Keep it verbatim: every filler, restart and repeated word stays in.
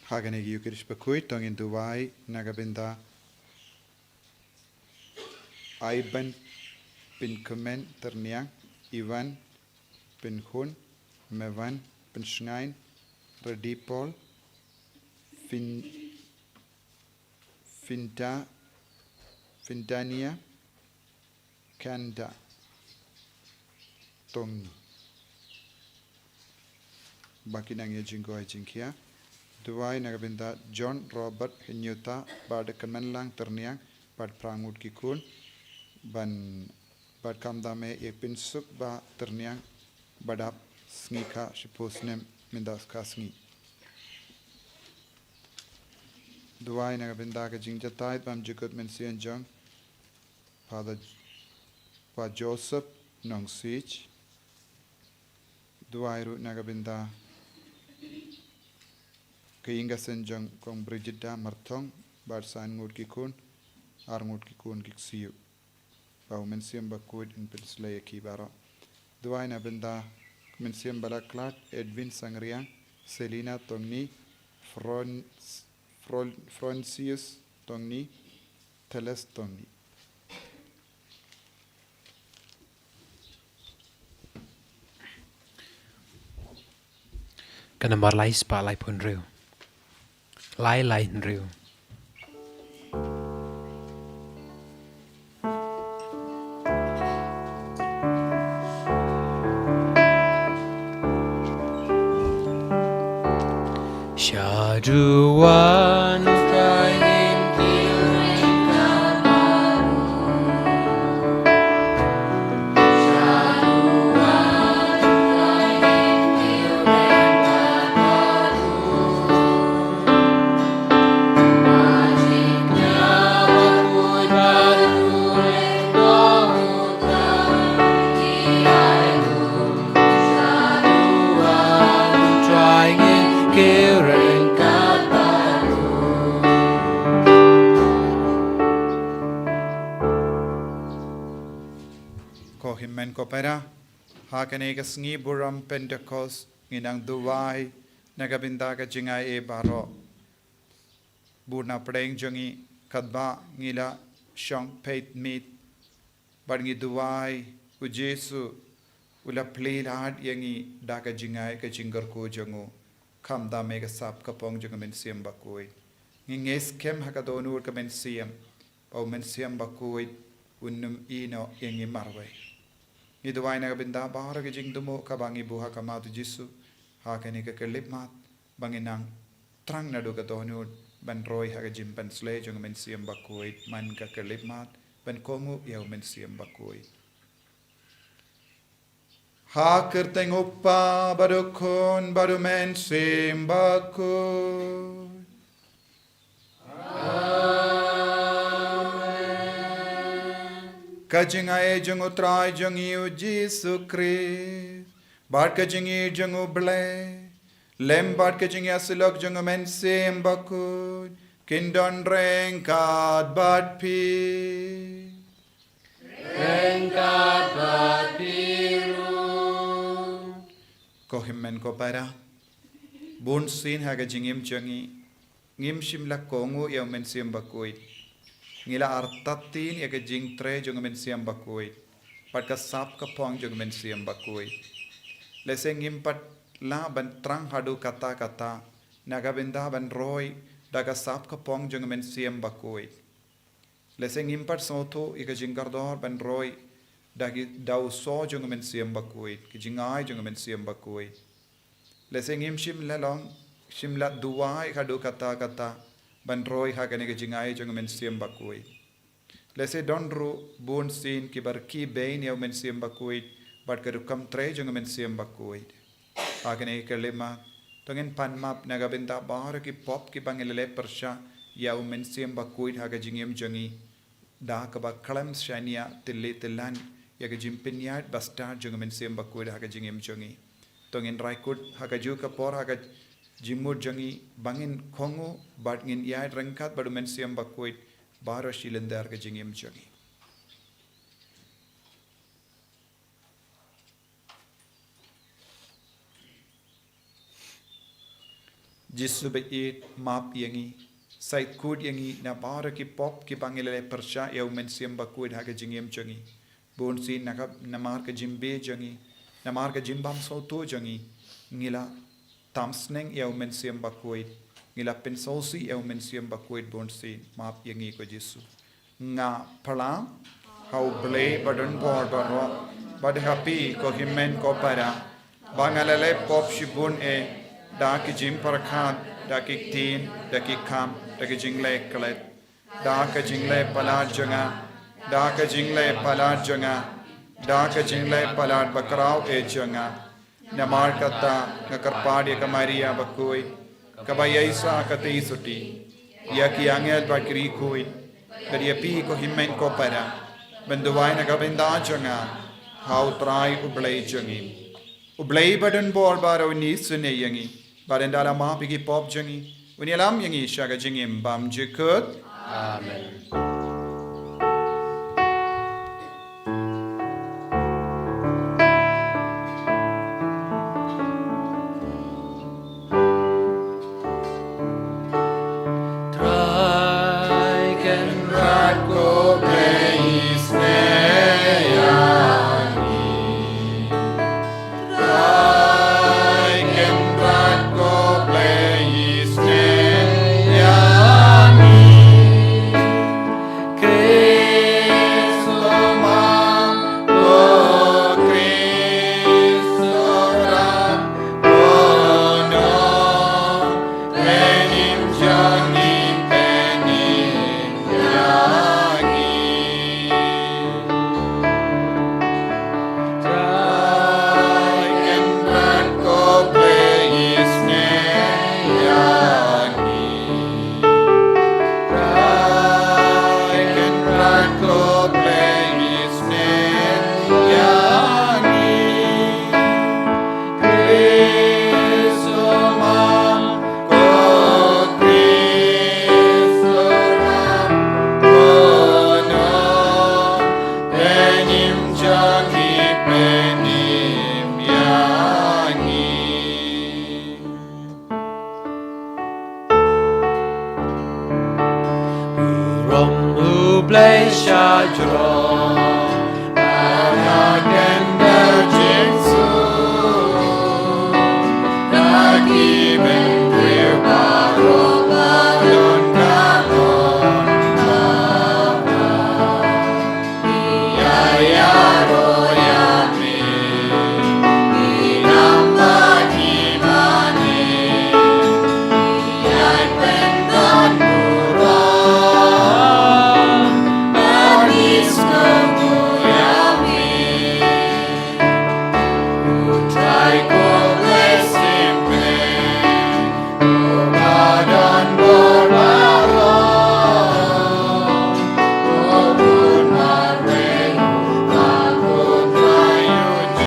Ha kane ka Eucharist bakhuid to ngin duwai na ka bynta Aiban Pynkmen Tyrniang, Ivan Pynkhun, Mevan Pynshngain, Redipol Fin Finta Fintania, Kanda Tongni. Ba ki nang ïa jingkoit jingkhiah. Duwai na ka bynta John Robert Hynñiewta, bad Kmenlang Tyrniang, bad phra ngut ki khun, ban bad khamtam ïa Pynsukba Tyrniang, ba dap sngi kha shiphew snem mynta ka sngi. Duwai na ka bynta ka jingjatai bymjukut mynsiem jong Father, Father Joseph Nongsiej. Duwai ruh na ka bynta ka ïing ka sem jong Kong Brigida Marthong, bad san ngut ki khun, ar ngut ki khun ki ksiu. Ba U Mynsiem Bakhuid un pynslei ïa ki baroh. Duwai na bynta Mynsiem Balaklat, Edwin Sangriang, Selina Tongni, Fron Fron Fronsius Tongni, Teles Tongni. Ka nambar lai spah laiphew hynriew. Lai lai hynriew. Shaduan Trai ngin kiew reng ka baroh. Shaduan Trai ngin kiew reng ka baroh. Ko hynmen ko para, ha kane ka sngi burom Pentekost, ngi nang duwai na ka bynta ka jingaiei baroh. Bun na pdeng jong ngi katba ngi la shong peit miet bad ngi duwai, U Jisu u la plie lad ïa ngi da ka jingai ka jingkyrkhu jong u, khamtam ïa ka sap ka phong jong ka Mynsiem Bakhuid. Ngi ngeit skhem ha ka dohnud ka mynsiem ba U Mynsiem Bakhuid un ym ïehnoh ïa ngi marwei. Ngi duwai na ka bynta baroh ka jingthmu kaba ngi buh ha khmat U Jisu ha kane ka khyllipmat, ba ngin nang thrang naduh ka dohnud ban roi ha ka jingpynslei jong U Mynsiem Bakhuid man ka khyllipmat, ban kohnguh ïa U Mynsiem Bakhuid. Ha ka kyrteng U Kpa bad U Khun bad U Mynsiem Bakhuid. Ka jingaiei jong U Trai jong ngi U Jisu Khrist, bad ka jingïeit jong U Blei, lem bad ka jingïasyllok jong U Mynsiem Bakhuid, kin don ryngkat bad phi. Ryngkat bad phi ruh. Ko hynmen ko para, bunsien ha ka jingim jong ngi, ngim shym la kohnguh ïa U Mynsiem Bakhuid. Ngi la artatien ïa ka jingtrei jong U Mynsiem Bakhuid bad ka sap ka phong jong U Mynsiem Bakhuid. Lehse ngim pat lah ban thrang haduh katta katta na ka bynta ban roi da ka sap ka phong jong U Mynsiem Bakhuid. Lehse ngim pat sngewthuh ïa ka jingkordor ban roi da ki, da u soh jong U Mynsiem Bakhuid, ki jingai jong U Mynsiem Bakhuid. Lehse ngim shym la long, shym la duwai haduh katta katta ban roi ha kane ka jingai jong U Mynsiem Bakhuid. Lehse don ruh bunsien kiba rkhie beiñ ïa U Mynsiem Bakhuid bad ka rukom trei jong U Mynsiem Bakhuid. Ha kane ka khyllipmat, to ngin pan map na ka bynta baroh ki pop kiba ngi la leh pyrshah ïa U Mynsiem Bakhuid ha ka jingim jong ngi, da kaba khlem shaniah tylli tyllan ïa ka jingpynïaid bastad jong U Mynsiem Bakhuid ha ka jingim jong ngi. To ngin rai kut ha kajuh ka por ha ka jingmut jong ngi ba ngin kohnguh bad ngin ïaid ryngkat bad U Mynsiem Bakhuid baroh shi lynter ka jingim jong ngi. Jisu ba ïeit, map ïa ngi. Sa kut ïa ngi na baroh ki pop kiba ngi la leh pyrshah ïa u Mynsiem Bakhuid ha ka jingim jong ngi. Bun sien na ka, namar ka jingbieit jong ngi, namar ka jingbymsngewthuh jong ngi, ngi la tam sneng ïa u Mynsiem Bakhuid, ngi la pynsngewsih ïa u Mynsiem Bakhuid bun sien. Map ïa ngi ko Jisu. Nga pyrshah ha U Blei ba don bor baroh, bad ha phi ko hynmen ko para, ba nga la leh pop shibun eh, da ki jingpyrkhat, da ki ktien, da ki kam, da ki jingleh klet, da ka jingleh palat jong nga, da ka jingleh palat jong nga, da ka jingleh palat bakhraw eh jong nga. Namar kata nga kyrpad ïa ka Maria Bakhuid, kaba ïaishah katei suti, ïa ki angel bad ki riewkhuid, bad ïa phi ko hynmen ko para, ban duwai na ka bynta jong nga ha U Trai U Blei jong ngi. U Blei ba don bor baroh un isynei ïa ngi, bad un da la map ïa ki pop jong ngi, un ïalam ïa ngi sha ka jingim bymjukut. Amen. Trai Kynrad ko Blei isynei ïa ngi. Trai Kynrad ko Blei isynei ïa ngi. Khrist u map, ko Khrist u rat, ko Nongpynim jong ngi, pynim ïa ngi. Trai Kynrad ko Blei isynei ïa ngi. Trai Kynrad ko Blei isynei ïa ngi. Khrist u map, ko Khrist u rat, ko Nongpynim jong ngi, pynim ïa ngi. Burom U Blei shajrong.